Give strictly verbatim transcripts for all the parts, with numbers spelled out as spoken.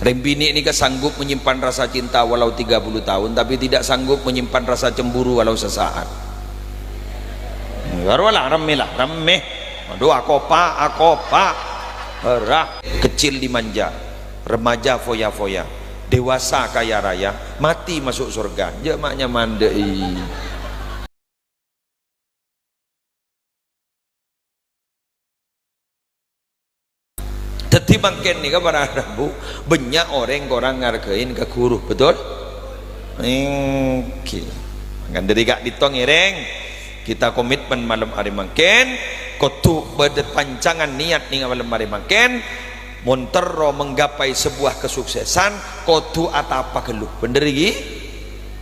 Rèng binè' nèka sanggup menyimpan rasa cinta walau tiga puluh tahun, tapi tidak sanggup menyimpan rasa cemburu walau sesaat. Bârâ la, remmè la, remmè. Aduh, akopa', akopa'. Èrah, kecil dimanja, remaja foya-foya, dewasa kaya raya, mati masuk surga. Jhâ' ma' nyaman dâ'i. Dhâddhi mangkèn nèka para rabu, bânnya' orèng korang ngargain ka ghuru, betul? Èngghi. Mangkana dhâri ka'dinto ngèrèng, kita komitmen malem arè mangkèn, kodhu bâdâ pancangan niat nèng malem arè mangkèn, mon terro menggapai sebuah kesuksesan, kodhu atapa ghâllu. Bhender ghi?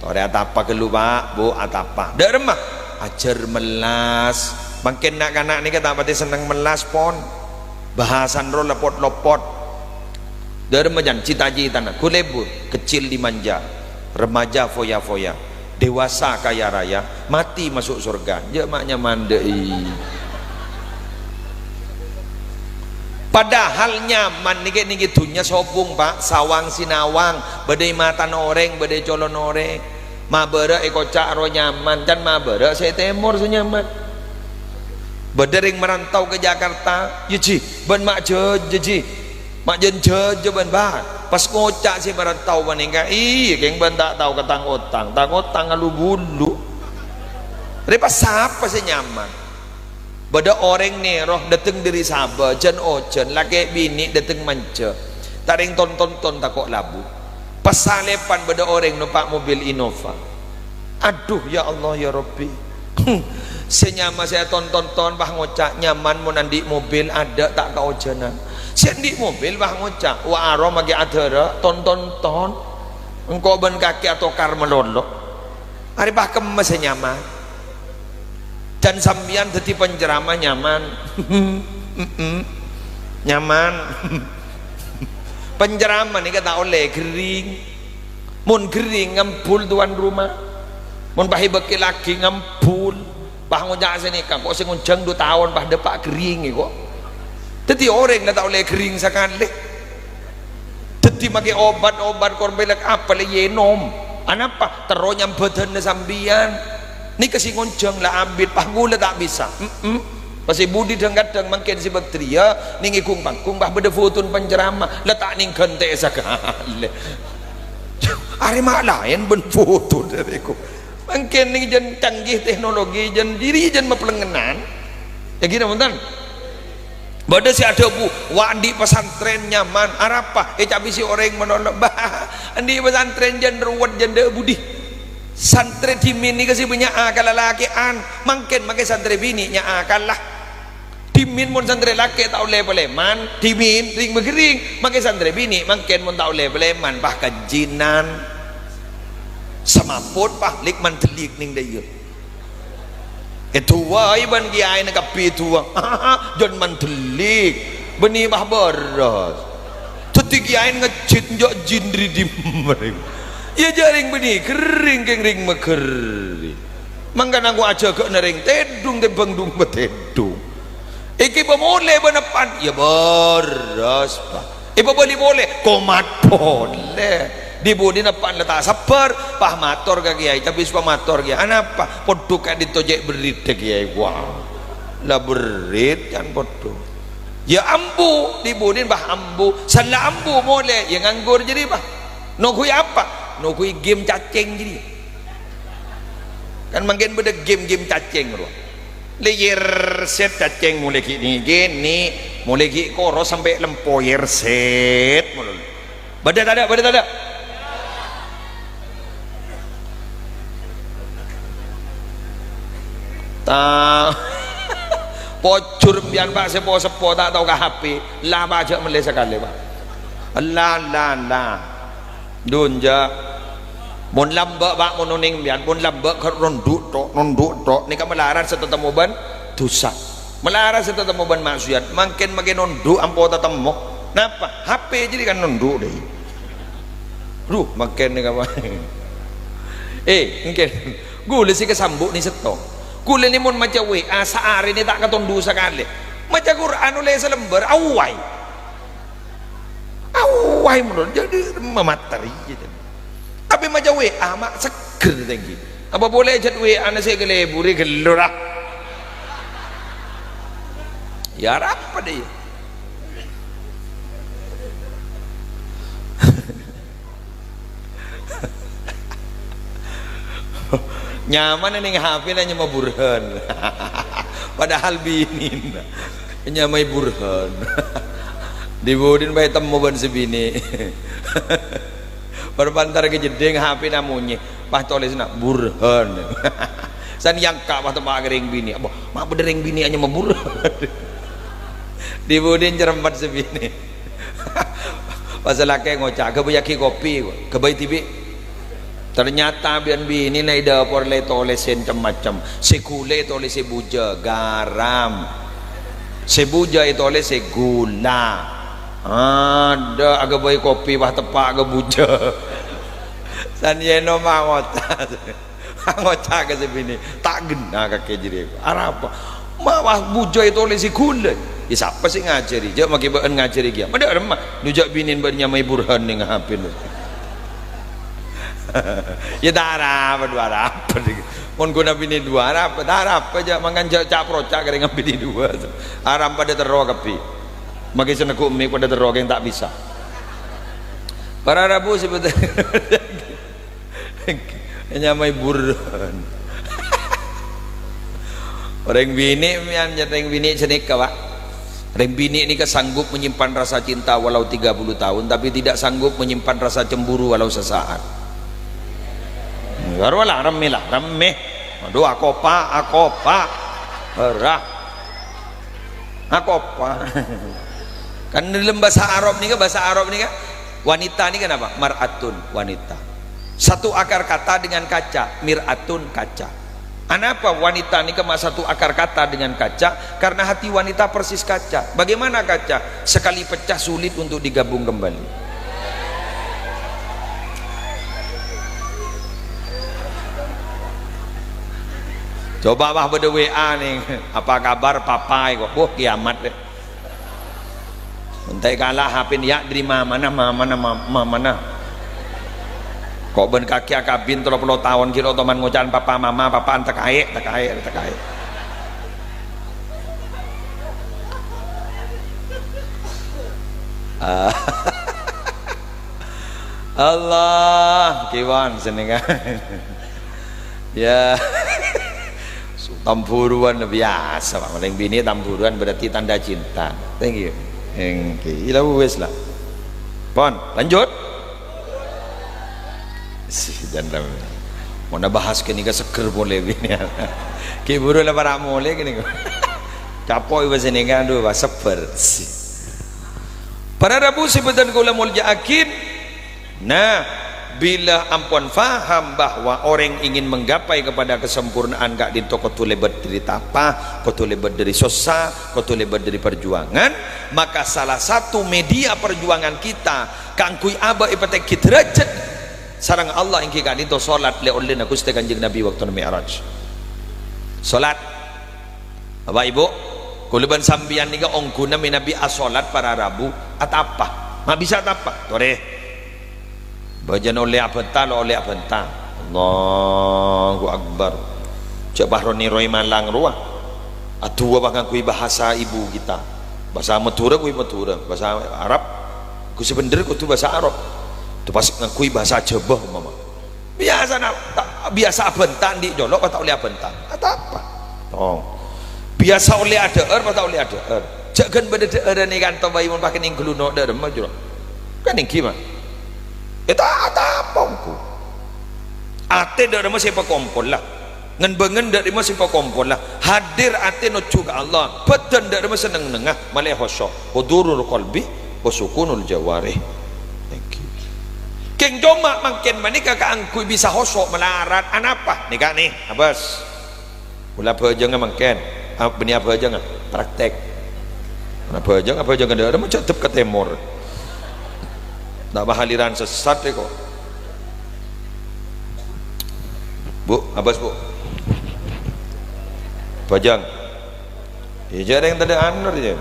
Torè atapa ghâllu, Pa', Bu', atapa. Dâ' remma, ajhâr mellas. Mangkèn na'-kana' nèka ta' patè senneng mellas, pon. Bhâsana ro lopot-lopot. Dâ' remma jân cita-citana, ghulâ lebur, kecil dimanja, remaja foya-foya, dewasa kaya raya, mati masuk surga. Jhâ' ma' nyaman dâ'i. Padahal nyaman nèkè, nèkè dhunnya sobung, Pa'. Sawang sinawang, bâdâ è matana orèng, bâdâ è colona orèng. Ma' bârâ' è koca' ro nyaman, can ma' bârâ' sè è tèmor sè nyaman. Bâdâ rèng marantau ka Jakarta, "Yâ, Ji, bân ma' jâjâ, Ji. Ma' jân jâjâ bân, Bân." Pas ngoca' sè marantau panèka, "Iyâ, kèng bân ta' tao ka tang otang. Tang otang alu-bulu." Rè pas sapa sè nyaman? Bâdâ orèng nèro dâteng dâri Sabâ, jân-ojân, lakè' binè' dâteng manja. Ta' rèng ton-tonton tako' labu. Pas salèpan bâdâ orèng nompa' mobil Innova. Adhu, ya Allah, ya Rabbi. Sè nyama sè ton-tonton, bâh, ngoca', "Nyaman mon andi' mobil, adâ' ta' kaojhânan." Sè andi' mobil, bâh, ngoca', "Wa, aro maghi adhârâ, ton-tonton. Engko' bân kakè atokar malolo." Arè pas kemma sè nyaman. Dan sampèyan dhâddhi penceramah nyaman. Mm-mm. Nyaman. Penceramah nèka ta' ollè ghering. Mon ghering, ngambul tuan rumah. Mon pas èbâkkèlaghi, ngambul. Pas ngoca' sè nèka, kok sè ngonjhâng du taon pas dâpa' ghering, kok. Dhâddhi orèng la ta' ollè ghering sakalè. Dhâddhi makè obat-obat korpelek apa la ènom. Anapa? Terro nyambhâdhânna sampèyan. Nèka sè ngonjhâng la abit, pas ghulâ ta' bisa. Mm-mm. Pas è budi dhâng-kadhâng mangkèn sè bâktèya, nèng è gung-panggung, pas bâdâ fotona penceramah. La ta' nèng ghântè'è sakalè. Arè ma' laèn bân foto dâri ku. Mangkèn nèng jân canggih teknologi, jân diri jân maplengngenan. Yâ ghi, napa bhunten? Bâdâ sè adhâbu, "Wa, andi' pesantren nyaman." Arapa? Ècabisi orèng malolo. Bâh, andi' pesantren jân ruwet, jân dâ' budi. Santrè dhimèn nèka sè bânnya' akalla lakè'an. Mangkèn makè santrè binè' nya' akalla. Dhimèn mon santrè lakè' ta' ollè palèman, dhimèn rèng maghering. Makè santrè binè' mangkèn mon ta' ollè palèman, bâh, kajhinan. Samapot, bâh, lèk mandhellik nèng dâ' iyâ. Èdu'aè bân kèyaèna kabbhi du'a. Jân mandhellik. Bânnè bâh bârâs. Dhâddhi kèyaèna ngejjhit, "Enjâ' jin dâri dimma rèng?" Yâ jhâ' rèng bânnè ghering kèng rèng maghering. Mangkana engko' ajâgâ'âna rèng tèdhung tèmbhâng dumba tèdhung. Èghibâ molè bân eppa'na, yâ bârâs, Pa'. Èpabâli polè, komat polè. Di-budi eppa'na la ta' sabbhâr, pas mator ka kèyaè, tapè sapa mator kèyaè? Anapa? Pondhuk ka'dinto cè' berrit dâ' kèyaè. Wah, la berrit can pondhuk. Yâ ambu, di-budi bâh ambu. Sella ambu molè, yâ nganggur jârèya, bâh. Noghuy apa? Noghuy game cacèng jârèya. Kan mangkèn bâdâ game-game cacèng, rowa. Lèyèr sèt cacèng molè ghi' nè-, ghi' nè-, molè ghi' koro sampè' lempoyèr sèt, molè. Bâdâ tadâ', bâdâ tadâ'? Ta-, pojhur empèyan, Pa', sè po-, seppo ta' tao ka H P. La, Pa', jhâ' mellè sakalè, Pa'. La, la, la. Dunja. Mon lambâ', Pa', mon onèng empèyan, mon lambâ' kar nondhu' tok, nondhu' tok, nèka malarat sè tatemmo bân dhusa. Malarat sè tatemmo bân maksiat, mangkèn makè nondhu' ampo tatemmo. Napa? H P jârèya kan nondhu' dâi. Duh, mangkèn nèka, Pa'. Eh, mangkèn. Ghulâ sè kasambu' nè sèttong. Ghulâ nè mon maca W A saarè nè ta' katondhu sakalè. Maca Qur'an ollè salembâr, awway. Awway. Paèmon, jadi mamateri aja. Tapè maca W A, ma' seggher tèngghi. Apa polè jhât W A-na sè èkaleburi ghâllu, ra? Ya, arapa dhâ' iyâ? Nyamana neng H P la nyama Burhan. Padahal binèna nyamaè Burhan. Di-budina bhâi temmo bân sè binè'. Bâr-bântar ka jeddhing H P-na monyè. Pas tolèsna Burhan. San yangka pas teppa' ka rèng binè'. Apa, ma' bâdâ rèng binè' nyama Burhan. Di-budina nyerempet sè binè'. Pas lakè ngoca', "Ghâbâyyaghi kopi, ghâbây dhibi'." Ternyata bi'-, binèna è dâpor la ètolèsè cem-macem. Sè ghulâ ètolèsè bujâ, garam. Sè bujâ ètolèsè ghulâ. Adâ', aghâbây kopi, wah, teppa' ka bujâ. San yèno ma' ngoca'. Ngoca' ka sè binè', "Ta' ghenna kakè jârèya. Arapa? Ma' wah bujâ ètolèsè ghulâ." "Yâ, sapa sè ngajhâri? Jhâ' makè bâ'ân ngajhâri kèya." "Ma' dâ' remma?" "Nujâ' binèn bâ'ân nyamaè Burhan neng H P-na." "Yâ, ta' arapa, dhu arapa." "Mon ghuna binè' duwâ', arapa? Ta' arapa, jhâ' mangkana jhâ' ca'-proca' ka rèng binè' duwâ'. Aram padâ terro kabbhi. Makè sè neggu' mik padâ terro, kèng ta' bisa." Para rabu sè bhender. Nyamaè Burhan. Orèng binè', mèyan, orèng binè' sanèka, Pak. Orèng binè' nèka sanggup menyimpan rasa cinta walau tiga puluh tahun, tapi tidak sanggup menyimpan rasa cemburu walau sesaat. Baru lah, remmè lah, remmè. Aduh, akopa, akopa. Herah. Akopa. Kan dalam bahasa Arab nèka, bahasa Arab nèka, wanita nèka napa? Mar'atun, wanita. Satu akar kata dengan kaca, mir'atun, kaca. Anapa wanita nèka ma' satu akar kata dengan kaca? Karena hati wanita persis kaca. Bagaimana kaca? Sekali pecah sulit untuk digabung kembali. Coba, wah, bâdâ W A nèng, "Apa kabar, Papa?" kok. Wah, kiamat deh. Èntaè kala H P-na, "Ya, dâri mamana, mamana, ma-, mamana?" Kok bân kakè akabin tello polo taon ghi' lo' toman ngoca'an papa mama, papa'an takaè', takaè', takaè'. Ah. Allah, kèwan senengan. Ya. Tamburuan biyasa, Pak. Orèng binè' tamburuan berarti tanda cinta. Thank you. Thank you. Ila wis lah. Pon, lanjut. Sih, jangan. Mon bahas kènèka seger polè binè'. Ghi' buru la para' molè kènèka. Capo' bâsa nèka, aduh, wah, seger. Sih. Para rabu sè bhender kaulâ molja'aghi, nah, bila ampon faham bahwa orèng ingin menggapai kepada kesempurnaan ka'dinto kodhu lèbât dâri tapa, kodhu lèbât dâri sossa, kodhu lèbât dâri parjuwangan, maka salah satu media perjuangan kita kaangghuy abâ' èpatèngghi dârâjhât sareng Allah èngghi ka'dinto solat lè-, ollèna Ghustè Kanjeng Nabi bâkto Mi'raj. Solat. Bapak Ibu, kaulâ bân sampèyan nèka ongghuna mènabi asolat para rabu, atapa. Ma' bisa atapa? Torè. Bâjâna ollè abhânta, lo' ollè abhânta. Allahu Akbar. Jhâ' pas ro-nèrowè malang rowa. Adu'a pas ngangghuy bahasa ibu kita. Bahasa Madhurâ ghuy Madhurâ, bahasa Arab ghuy sè bhender kodhu bahasa Arab. Itu pas ngangghuy bahasa Jhâbâ umpama. Biyasana ta-, biyasa abhânta andi' jolo' pas ta' ollè abhânta. Atapa? Tong. Biyasa ollè adhâ'âr pas ta' ollè adhâ'âr. Jhâ' ghân bâdâ dhâ'ârân è kanto bhâi mon pas kennèng ghâllu no' dhâ' remma jolo. Kan èngghi, Ma'? È ta-, atapa ongghu. Atè dhâ' remma sè èpakompol la. Ngen-bângen dhâ' remma sè èpakompol la. Hadir atè nojjhu ka Allah. Bhâdhân dhâ' remma sè neng-nengnga, malè khusyu'. Hudurul qalbi wa sukunul jawarih. Èngghi. Kèng coma mangkèn panèka kaangghuy bisa khusyu' malarat. Anapa? Nèka nè, abâs. Kaulâ abhâjângnga mangkèn. Ah, bânnè abhâjângnga. Praktek. Kaulâ abhâjâng, abhâjâng ka dhârâ, ma' jhâ' dep ka tèmor. Napa haliran sessat rè kok. Bu, abâs, Bu. Abhâjâng. Iyâ, jhâ' rèng tadâ' anur, yâ.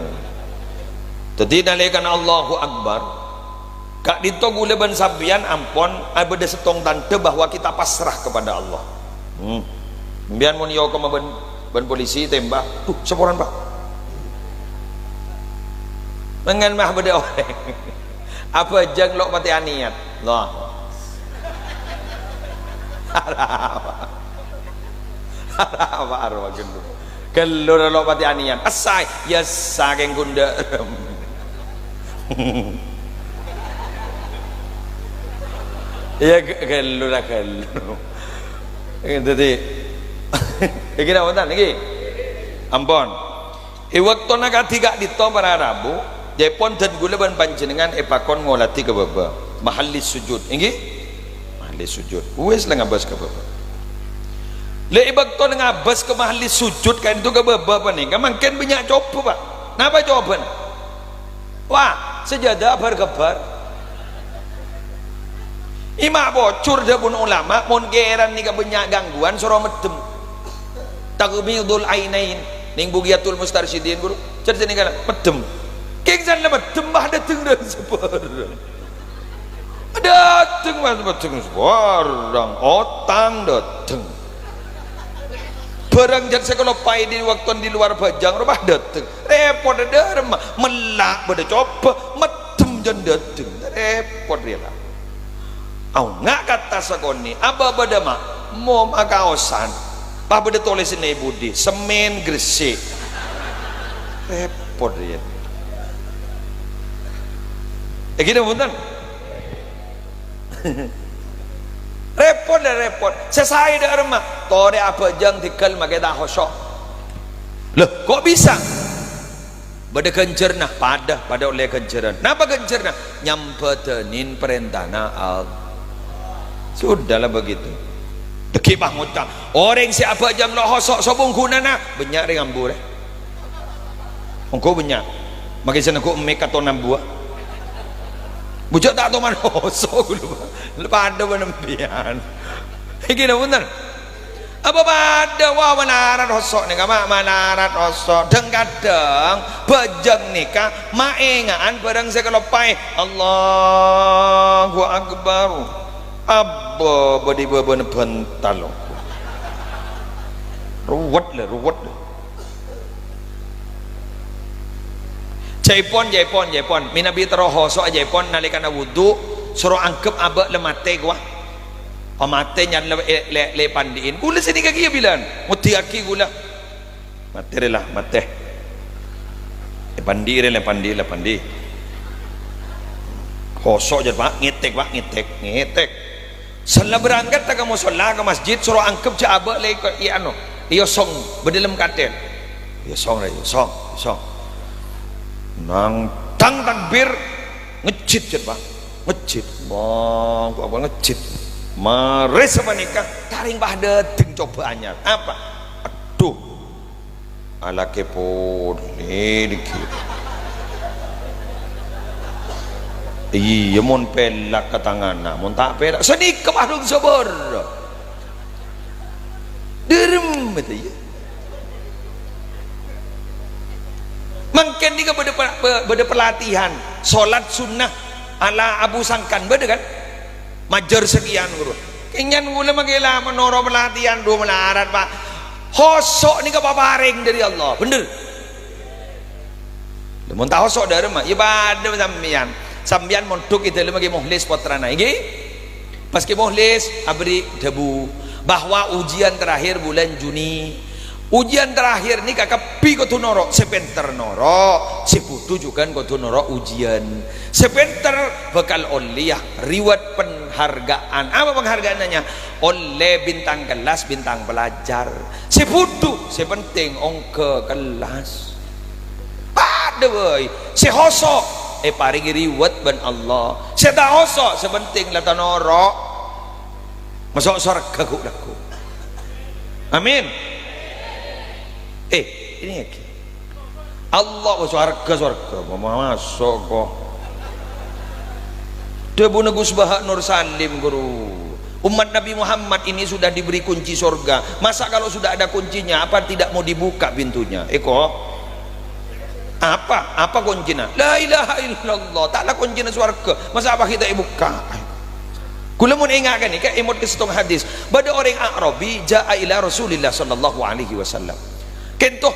Dhâddhi, nalèkana Allahu Akbar, Ka'dinto ghulâ bân sampèyan ampon abâdâ sèttong tandhâ bahwa kita pasrah kepada Allah. Hmm. Sampèyan mon èokom bân, bân polisi, tembak, "Duh, saporana, Pak." Mangkana ma' bâdâ orèng abhâjâng lo' patè anèyat. Loh. Arapa? Arapa, arapa ghâllu? Ghâllu lo' patè anèyat. Essa, ya essa kèng ghun dâ'. Iyâ, ghâllu la ghâllu. Dhâddhi, iki napa bhunten iki? Ampon. È bâktona kadhi ka'dinto para rabu, jhâ' èpon dân ghulâ bân panjhennengngan èpakon ngolatè ka bâbâ. Mahallis sujud, èngghi? Mahallis sujud. Wis la ngabâs ka bâbâ. Lè è bâktona ngabâs ka mahallis sujud ka'dinto ka bâbâ panèka mangkèn bânnya' cobhâ, Pak. Napa cobhâna? Wah, sajâdâ bhâr-ghâbhâr. Ima' bocor dhâbuna ulama, mon kèran nèka bânnya' gangguan, soro meddhem. Taghmidul ainain, nèng Bughyatul Mustarsyidin, ghuru. Ca'na nèka la meddhem. Kèng san la meddhem, bâ dâteng dhâ' sabârâng. Dâteng, Mas, dâteng saporana, otang dâteng. Bhârâng jhân sè kaloppaè è bâktona è luar bhâjâng rowa dâteng. Rèpot dâremma, mella' bâdâ cobhâ, meddhem jhân dâteng. Rèpot rèya la. Aonga' kata sakonè', abâ' bâdâ ma', mo makaosan. Pas bâdâ tolèsanna è budi, semmèn gressi'. Rèpot rèya. È ghini, bhunten? Rèpot la rèpot. Sè saè dâremma, torè abhâjâng dhigghâl makè ta' khusyu'. Loh, kok bisa? Bâdâ ghânjhârânna, padâ, padâ ollè ghânjhârân. Napa ghânjhârânna? Nyambhâdhânin parèntana Allah. Sudahlah begitu. Dhâggi' pangoca', orèng sè abhâjâng lo' khusyu' sobung ghunana, bânnya' rèng ambu rè. Ongghu bânnya'. Makè sè nèngghu emmè' katon ambuwâ. Bujâ' ta' toman khusyu' ghulâ. Padâ bân empèyan. Iki napa bhunten? Apa padâ, wah, malarat khusyu' nèka, ma', malarat khusyu'. Dhâng-kadhâng bhâjâng nèka maènga'an bhârâng sè kaloppaè. Allahu Akbar. Abâ' bâdhi bâbâna bântal, ongghu. Ruwet la, ruwet la. Jhâ' èpon, jhâ' èpon, jhâ' èpon. Mènabi terro khusyu', jhâ' èpon nalèkana wudu, soro angghep abâ' la matè, kowa. Oh, matè nyarè lè, lè, lè pandi'in. Ghulâ sè nèka kèya bilân. Ngoddhi'aghi ghulâ. Matè rè la, matè. Lè pandi'i rè, lè pandi'i, lè pandi'i. Khusyu' jhâ', Pak. Ngètèk, Pak. Ngètèk. Ngètèk. Sella berangkat ka mosolla, ka masjid, soro angghep jhâ' abâ' lè èko-, è ano, èosong, bâdâ lem katèl. Èosong, rè, èosong, èosong. Nangtang takbir, ngejjhit, jhât, Pak. Ngejjhit. Allahu Akbar, ngejjhit. Marè sapanèka, tarèng pas dâteng cobhâ anyar. Apa? Adhu. Alakè polè nèka. Iyâ, mon pèlak ka tangana, mon ta' pèlak, sanèka padung sabâr. Dâremma ta' iyâ. Mangkèn nèka bâdâ pe-, pe-, bâdâ pelatihan, solat sunnah ala Abu Sangkan, bâdâ kan? Majâr sakèyan, ghuru. Kènyan ghulâ makè la noro' pelatihan, dhu malarat, Pak. Khusyu' nèka paparèng dâri Allah, bhender. Lha, mon ta' khusyu' dâremma, iyâ padâ sampèyan. Sampèyan mondhuk è dâlem Kè Mukhlis pottrana, èngghi? Pas Kè Mukhlis aberri' dhâbu bahwa ujian terakhir bulan Juni. Ujian terakhir nèka kabbhi kodhu noro', sè pènter noro', sè budhu jhughân kodhu noro' ujian. Sè pènter bhâkal ollèya reward, penghargaan. Apa penghargaannya? Ollè bintang kelas, bintang pelajar. Sè budhu, sè penting ongghâ kellas. Padâ bhâi. Sè khusyu' èparèngè reward bân Allah. Sè ta' khusyu', sè penting la ta' noro'. Maso' sowarghâ ghu'-lagghu'. Amin. Eh, ini lagi. Allah, oh, sowarghâ, sowarghâ. Ma-, ma-, maso' kok. Dhâbuna Gus Baha Nur Salim, ghuru. Umat Nabi Muhammad ini sudah diberi kunci sorga. Masa kalau sudah ada kuncinya, apa tidak mau dibuka pintunya? Èko. Apa? Apa koncèna? La ilaha illallah. Ta'ala koncèna sowarghâ. Masa' apa ghi' ta' èbukka'? Kaulâ mon enga' ghânèka, èmot ka sèttong hadis. Bâdâ orèng A'rabi ja'a ila Rasulillah sallallahu alaihi wasallam. Ka'dinto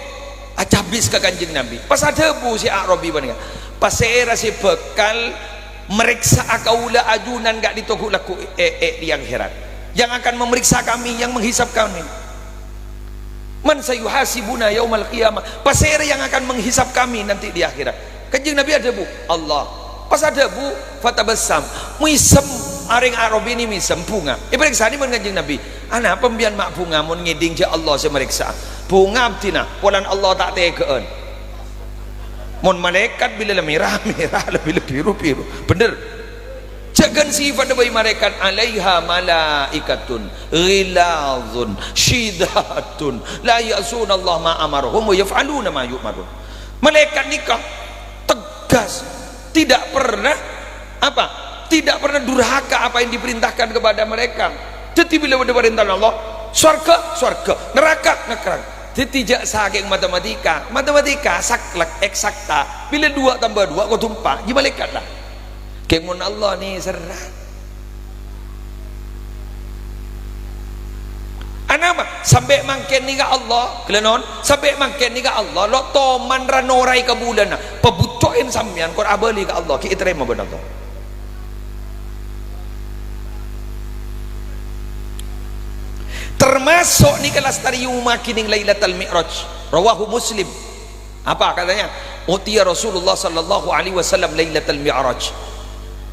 acabis ka Kanjeng Nabi. Pas adhâbu sè A'rabi panèka, "Pasèra sè bhâkal marèksa'a kaulâ ajunan ka'dinto ghu'-lagghu' è, è, è, di akhirat? Yang akan memeriksa kami, yang menghisab kami?" "Man sayuhasibuna yaumal qiyamah?" Pasèra yang akan menghisab kami nanti di akhirat? Kanjeng Nabi adhâbu, "Allah." Pas adhâbu, fatabassam, mèsem, orèng A'rabi nè mèsem, bhunga. Èparèksanè bân Kanjeng Nabi, "Anapa sampèyan ma' bhunga mon ngèdhing jâ' Allah sè marèksa?" "Bhunga abdhina, polana Allah ta' tèghâ'ân. Mon malaèkat bilâ la mèra, mèra, la bilâ bhiru, bhiru." Bhender. Jâgân sifat bhâi malaèkat, "Alaiha malaikatun ghilazun syidadun la ya'sunallaha ma amarahum wa yaf'aluna ma yu'marun." Malaèkat nèka tegas, tidak pernah apa? Tidak pernah durhaka apa yang diperintahkan kepada mereka. Dhâddhi bilâ bâdâ parèntana Allah, sowarghâ, sowarghâ, naraka, naraka. Dhâddhi jâ' sakèng matematika, matematika saklek, eksakta, bilâ dua tambah dua kodhu empat, jiyâ malaèkat la. Kèng mon Allah nè serra. Anapa? Sampè' mangkèn nèka Allah, ghellâ' non, sampè' mangkèn nèka Allah, lo' toman ra-nora è kabulâna. Pabhucco'è sampèyan, kor abâli ka Allah, ghi' ètarèma bân Allah. Termasuk nèka lastarè èomongaghi neng Lailatul Mi'raj. Rawahu Muslim. Apa katanya? "Utiya Rasulullah sallallahu alaihi wasallam lailatal mi'raj."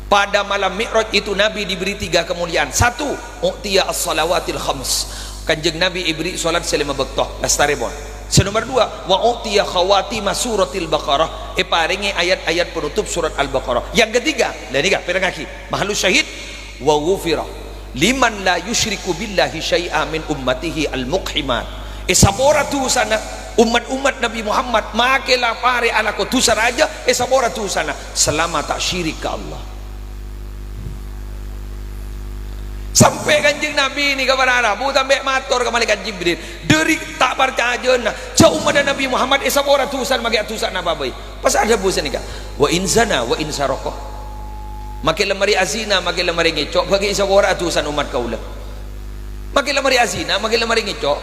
Pada malam Mi'raj itu Nabi diberi tiga kemuliaan. Satu, utiya as-salawatil khams. Kanjeng Nabi èbèrri' salat sè lèma bâkto. Lastarè pon. Sè nomor dua, wa utiya khawatima suratil Baqarah. Èparèngè ayat-ayat penutup surat Al-Baqarah. Yang ketiga, la nèka, pèrengngaghi. Mahallu syahid, "Wa ghufira liman la yusyriku billahi syai'a min ummatihi al-muqhimat." Èsapora dhusana ommat-ommat Nabi Muhammad, make la pare alako dhusa raja, èsapora dhusana, salama ta' syirik ka Allah. Sampe' Kanjeng Nabi nèka para rabu sampe' mator ka Malaikat Jibril, dhâri ta' parcajâna, jhâ' ommadda Nabi Muhammad èsapora dhusana make adhusa napa bhâi. Pas adhâbu sanèka, "Wa in zana wa in saroko." Make la marè azina, make la marè ngèco', bhâi èsapora'a dhusana ommat kaulâ. Make la marè azina, make la marè ngèco',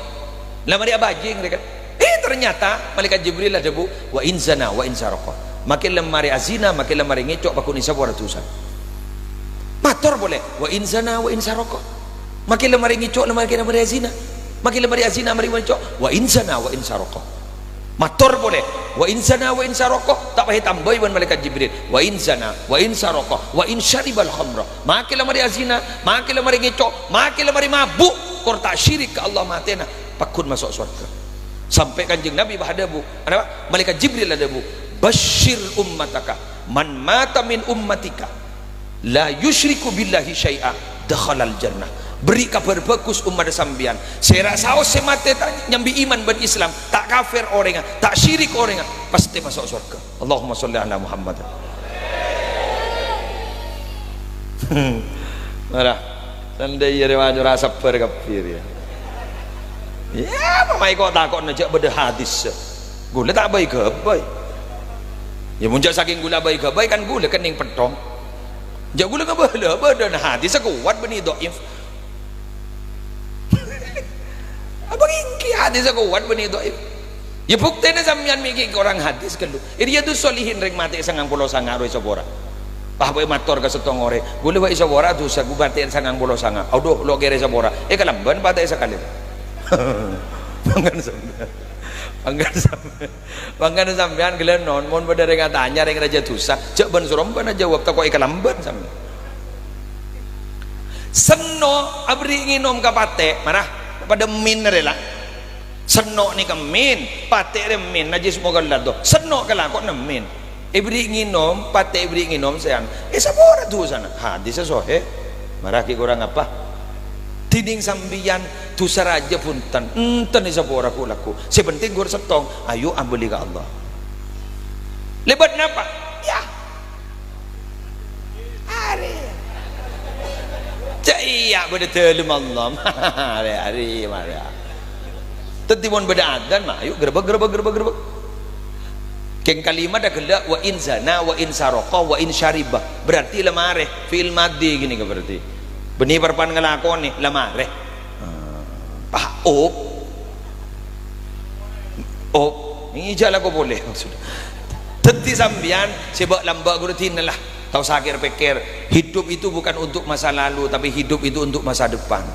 la marè abâjing, rè kan. Eh, ternyata Malaikat Jibril adhâbu, "Wa in zana wa in saroko." Make la marè azina, make la marè ngèco', pagghun èsapora dhusana. Mator polè, "Wa in zana wa in saroko." Make la marè ngèco', la make la marè azina. Make la marè azina, marè ngèco', "Wa in zana wa in saroko." Mator polè, "Wa in zana wa in saroko," ta' pas ètambâi bân Malaikat Jibril. "Wa in zana, wa in saroko, wa in syaribal khamra." Make la marè azina, make la marè ngèco', make la marè mabu', kor ta' syirik ka Allah matèna, pagghun maso' sowarghâ. Sampe' Kanjeng Nabi pas adhâbu, anapa? Malaikat Jibril adhâbu, "Basyir ummataka, man mata min ummatika la yusyriku billahi syai'a, dakhalal jannah." Berri' kabhâr bhâghus ommadda sampèyan. Sè ra saos sè matè ta' nyambi iman bân Islam, ta' kafir orèngnga, ta' syirik orèngnga, pastè maso' sowarghâ. Allahumma sholli ala Muhammad. Mara, sandai rè wajâ ra sabbhâr kabbhi rè. Ya, apa maè ko' tako'na jhâ' bâdâ hadis. Ghulâ ta' bhâi-ghâbây. Ya, mon jhâ' sakèng ghulâ bhâi-ghâbây, kan ghulâ kenning pettong. Jhâ' ghulâ ngabâlâ bâdâna hadis kowat bânnè dhaif. Apa ènggi hadis kowat bânnè dhaif? Ya, buktèna sampèyan mè' ghi' korang hadis ghâllu. È Riyadus Shalihin rèng matè sangang polo sanga rowa èsapora. Pas bhâi mator ka sèttong orèng, "Ghulâ bhâi èsapora dhusa, ghulâ matè sangang polo sanga." "Adhu, lo' kèra èsapora." Èkalambân patè sakalè. Mangkana sampèyan. Mangkana sampèyan. Mangkana sampèyan ghellâ' non, mon bâdâ rèng atanya, rèng rajâ dhusa, jhâ' bân-sorombân ajâwâb, tako' èkalambân sampèyan. Senno' aberri' ngènom ka patè, mara, padâ min rè la. Senno' nèka min, patè rè min, najis mughalladzah. Senno' kala ko'na min. Èberri' ngènom, patè èberri' ngènom, sèyan. Èsapora dhusana. Hadis sahih. Mara ghi' korang apa? Dhinèng sampèyan dhusa rajâ bhunten. Enten èsapora ghu'-lagghu'. Sè penting ghun sèttong, ayo abâli ka Allah. Lèbât napa? Ya. Arè. Cè' iyâ bâdâ dâlem Allah. Arè, arè, mara. Dhâddhi mon bâdâ adzan, ma' ayo grebek, grebek, grebek, grebek. Kèng kalimatta ghellâ', "Wa in zana, wa in saraqa, wa in syariba." Berarti la marè, fi'il madhi ghânèka berarti. Bânnè parappa'na ngalakonè, la marè. Ah, pah, op. Op. Iyâ, jhâ' lako polè. Dhâddhi sampèyan sè bâ'-lambâ' ghuru dinah la. Ta' osa kèr-pèkkèr. Hidup itu bukan untuk masa lalu, tapi hidup itu untuk masa depan.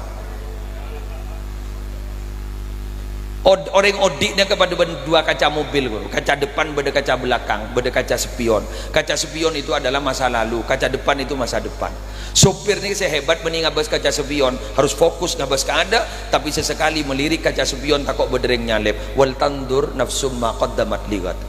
Od-, orèng odi' nèka padâ bân dua kaca mobil, kaca depan bâdâ kaca belakang, bâdâ kaca spion. Kaca spion itu adalah masa lalu, kaca depan itu masa depan. Sopir nèka sè hebat bânnè ngabâs kaca spion, harus fokus ngabâs ka adâ', tapi sesekali melirik kaca spion tako' bâdâ rèng nyalèp. "Wal tanzur nafsum ma qaddamat lighad."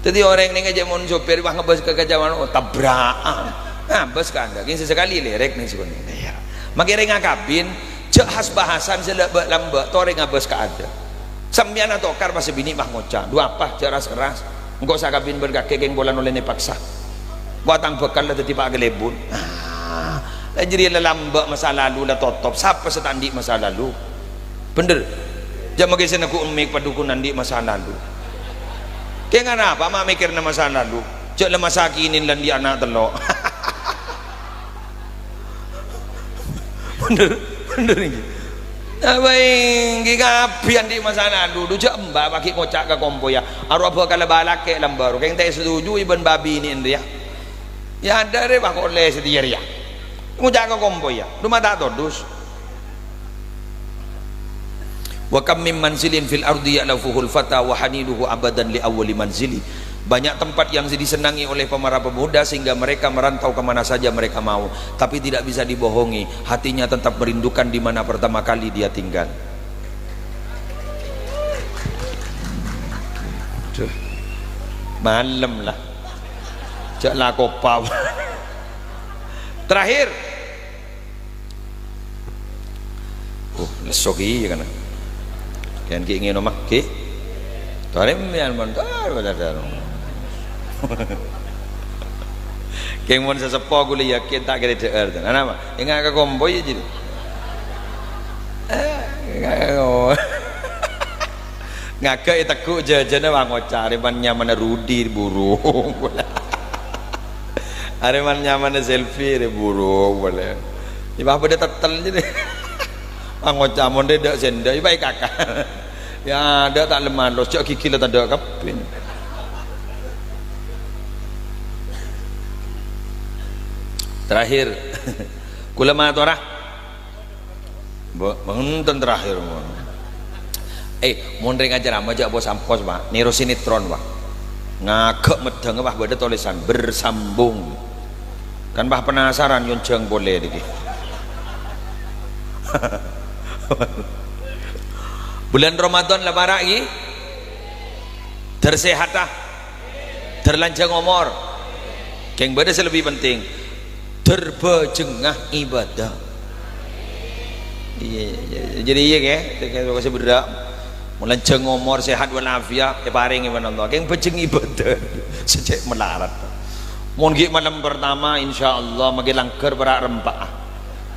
Dhâddhi orèng nèka jhâ' mon sopir pas ngabâs ka kaca mano, tabra'an. Ngabâs ka adâ', kèng sesekali lèrèk nèng sè konè. Iyâ. Makè rèng akabin, jhâ' has-bahasan sè la-, bâ'-lambâ', torè ngabâs ka adâ'. Sampèyan atokar pas sè binè' pas ngoca', "Dhu apa, jhâ' ras-keras. Engko' sakabin bân kakè kèng polana ollèna èpaksa. Engko' tang bhâkal la dhâddhi pa' kalèbun." Ah, la jârèya la lambâ' masa lalu la totop. Sapa sè ta' andi' masa lalu? Bhender. Jhâ' makè sè neggu' emmik padukun andi' masa lalu. Kèng anapa ma' mèkkèrna masa lalu? Jhâ' la masa kènè' la andi' ana' tello'. Bhender, bhender èngghi. Apa èngghi kabbhi andi' masa lalu? Dhu jhâ' emba' paghi' ngoca' ka kompoyya, "Arowa bhâkal abâlâ kè' lambâ' ro." Kèng ta' èsatujui bân bâbinè'en rèya. Iyâ, adâ' rè, pas kok lè satèya rèya. Ngoca' ka kompoyya, dhu ma' ta' todus. "Wa kam min manzilin fil ardi ya'lafuhul fata wa haninuhu abadan li awwali manzili." Banyak tempat yang disenangi oleh para pemuda sehingga mereka merantau ke mana saja mereka mau, tapi tidak bisa dibohongi, hatinya tetap merindukan di mana pertama kali dia tinggal. Duh. Malem la. Jhâ' lako pa-, Terakhir. Oh, lesso ki, ya kan? Kèng ghi' ngèno, Mak, ghi'. Torè mèyan mon, tor, tor, tor. Kèng mon saseppo ghulâ yakin ta' kèra dhâ'âr, tor. Ana, Mak? Enga' ka kompoyya, jârèya. Eh, enga' ka kompoyya. Ngaghâ' ètegghu' jhâjhâna, wah, ngoca' arè man nyamana Rudi, burung. Arè man nyamana Selfie, arè burung, polè. Yâ, pas bâdâ tettel, jârèya. Wah, ngoca' mon rè dâ' sèndâ', yâ, pas èkaka. Yâ, dâ' ta' lem alos, jhâ' ghighi la tadâ' kabbhi. Terakhir, kaulâ matora. Bo-, bhunten terakhir, mon. Eh, mon rèng acaramah jhâ' pos-ampos, Pak. Nèro sinetron, Pak. Ngaghâ' meddhângnga, Pak, bâdâ tolèsan bersambung. Kan, Pak, penasaran, nyonjhâng polè nèkè. Bulân Ramadan la para', ghi? Dâr sèhata, dâr lanjhâng omor. Kèng bâdâ sè lebbi penting, dâr bhâjhengnga ibadah. Iyâ, iyâ, iyâ. Jadi iyâ, kè, kè, kè, sè berrâ'. Mon lanjhâng omor, sehat walafiat, èparèngè bân Allah. Kèng bhâjheng ibadah. Sè cè' malarat. Mon ghi' malem pertama, insyaallah, maghi langghâr para' rempa'.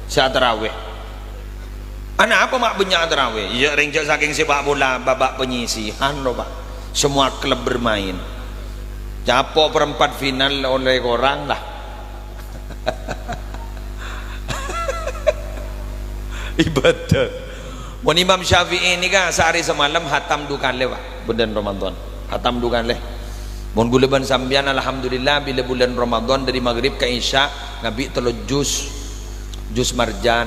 Sè atarawè. Anapa ma' bânnya' tarawè? Iyâ, rèng jhâ' sakèng sepak bola, babak penyisihan, lho, Pak. Semua klub bermain. Capo' perempat final oleh korang, lah. Ibadah. Mon Imam Syafi'i nèka saarè samalem hatam du kalè, Pak. Bulân Ramadan. Hatam du kalè. Mon kaulâ bân sampèyan, alhamdulillah, bilâ bulân Ramadan dâri maghrib ka isya, ngabi' tello juz. Juz Marjan.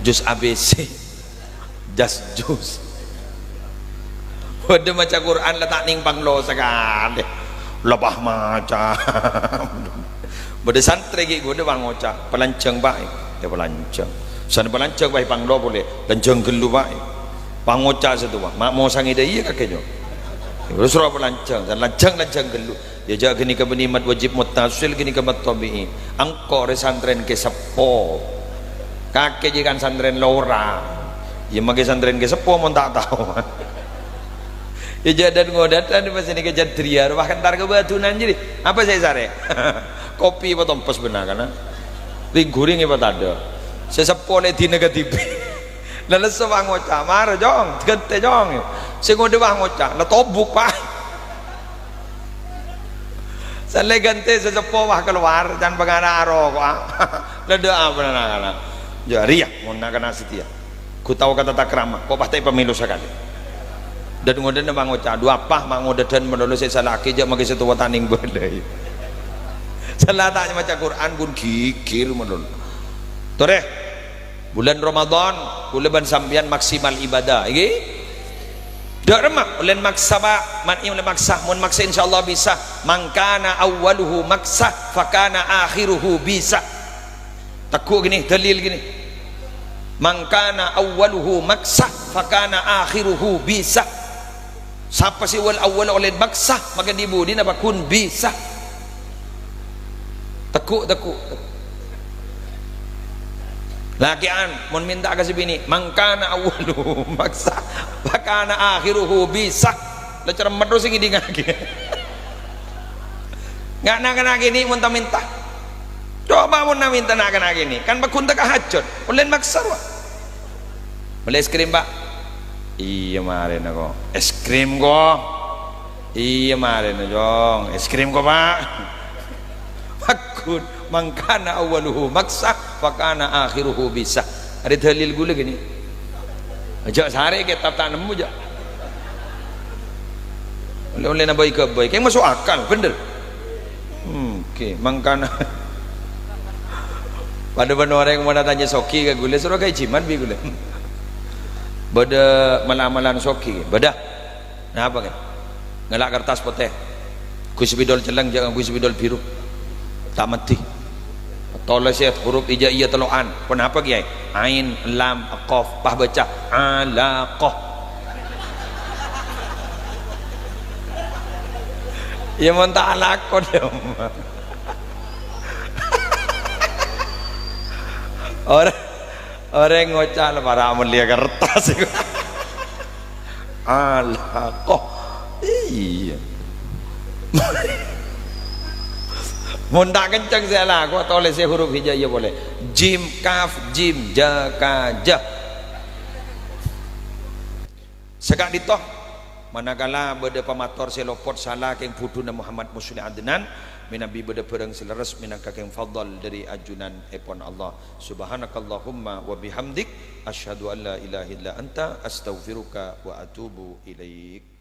Juz A B C. Jas juz. Bâdâ maca Qur'an la ta' nèng panglo sakalè. Lebah maca. Bâdâ santrè ghi' bâdâ pangoca', "Palanjhâng, Pak." Yâ, palanjhâng. San palanjhâng, Pak, panglo polè. Lanjhâng ghâllu, Pak. Pangoca' sè towa, "Ma' mosangè dâ' iyâ kakè, Jo." Terros ro palanjhâng, san lanjhâng, lanjhâng ghâllu. Yâ, jhâ' ghânèka bânnè mad wajib muttasil, ghânèka mad tabi'i. Engko' rè santrèna kè seppo. Kakè jhâ' kan santrèna lora. Yâ, maghi santrèna kè seppo mon ta' tao. Yâ, jhâ' dât-ngodât, anu, pas nèka jhât dâriyâ, rowa kentar ka bâdunna jârèya. Apa sè èsarè? Kopi apa tompes bânnè, kana? Ring-ghuring apa tadâ'? Sè seppo lè dina kadhibi'. La lesso, wah, ngoca', "Mara, Cong, ghântè, Cong." Sè ngodâ, wah, ngoca', "La tobuk, Pa'." Sallè ghântè, sè seppo, wah, kalowar, can pangara aroko'a. La dâ' apa na'-kana'? Jâ' rèya, mon na'-kana' satèya. Ghu tao ka tata krama, ko' pas ta' èpamèlo sakalè. Dâ' ngodâna, wah, ngoca', "Dhu apa, ma' ngodâdhân malolo sè èsala'aghi, jâ' maghi sè towa ta' nèng bâlâi." Sala ta' maca Qur'an, ghun ghighir malolo. Torè. Bulân Ramadan, kaulâ bân sampèyan maksimal ibadah, ènggi? Dâ' remma, ollè maksa, Pa'. Ma'è ollè maksa, mon maksa insyaallah bisa. "Man kana awwaluhu maksa, fa kana akhiruhu bisa." Tegghu' ghini, dalil ghini. "Man kana awwaluhu maksa, fa kana akhiruhu bisa." Sapa sè wal-awwal ollè maksa, maka dhi-budhina paghun bisa. Tegghu', tegghu', tegghu'. Lakè'an, mon mènta ka sè binè', "Man kana awwaluhu maksa, fa kana akhiruhu bisa." La cermet terros sè ngèdingngaghi. Nga' na'-kana' kènè' mon ta' mènta. Coba mon na' mènta na'-kana' kènè', kan paghun teka hajat, ollè maksa, rowa. "Mellè es krim, Pa'?" "Iyâ, marèna, ko'." "Es krim, ko'?" "Iyâ, marèna, Cong. Es krim, ko', Pa'." Paghun, "Man kana awwaluhu maksa, fa kana akhiruhu bisa." Arè dalil kaulâ ghini. Jâ' sarè kètab ta' nemmo, jâ'. Ollè-ollè nambâi ghâbây. Kèng maso' akal, bhender. Hmm, oke, mangkana. Padâ bân orèng mon atanya soghi ka kaulâ, soro ghâbây jimat bi' kaulâ. Bâdâ mal-amalan soghi, bâdâ. Napa, kan? Ngala' kertas potè. Ngangghuy spidol celleng, jâ' ngangghuy spidol biru. Ta' maddhi. Tolès, yâ, huruf hijaiyah tello'an. Ponapa, Kèyaè? Ain, lam, qaf. Pas baca, alaqah. Yâ, mon ta' alaqah, yâ. Ora. Orèng ngoca' la para' mellèya kertas. Alaqah. Iyâ. Mon ta' kenceng sè alaqah, tolès sè huruf hijaiyah polè. Jim, kaf, jim, ja, ka, ja. Saka'dinto, manakala bâdâ pamator sè lopot sala kèng budhuna Muhammad Musleh Adnan, mènabi bâdâ bhârâng sè lerres mènangka kèng fadhal dâri ajunanèpon Allah. Subhanakallahumma wa bihamdik, asyhadu an la ilaha illa anta, astaghfiruka wa atubu ilaik.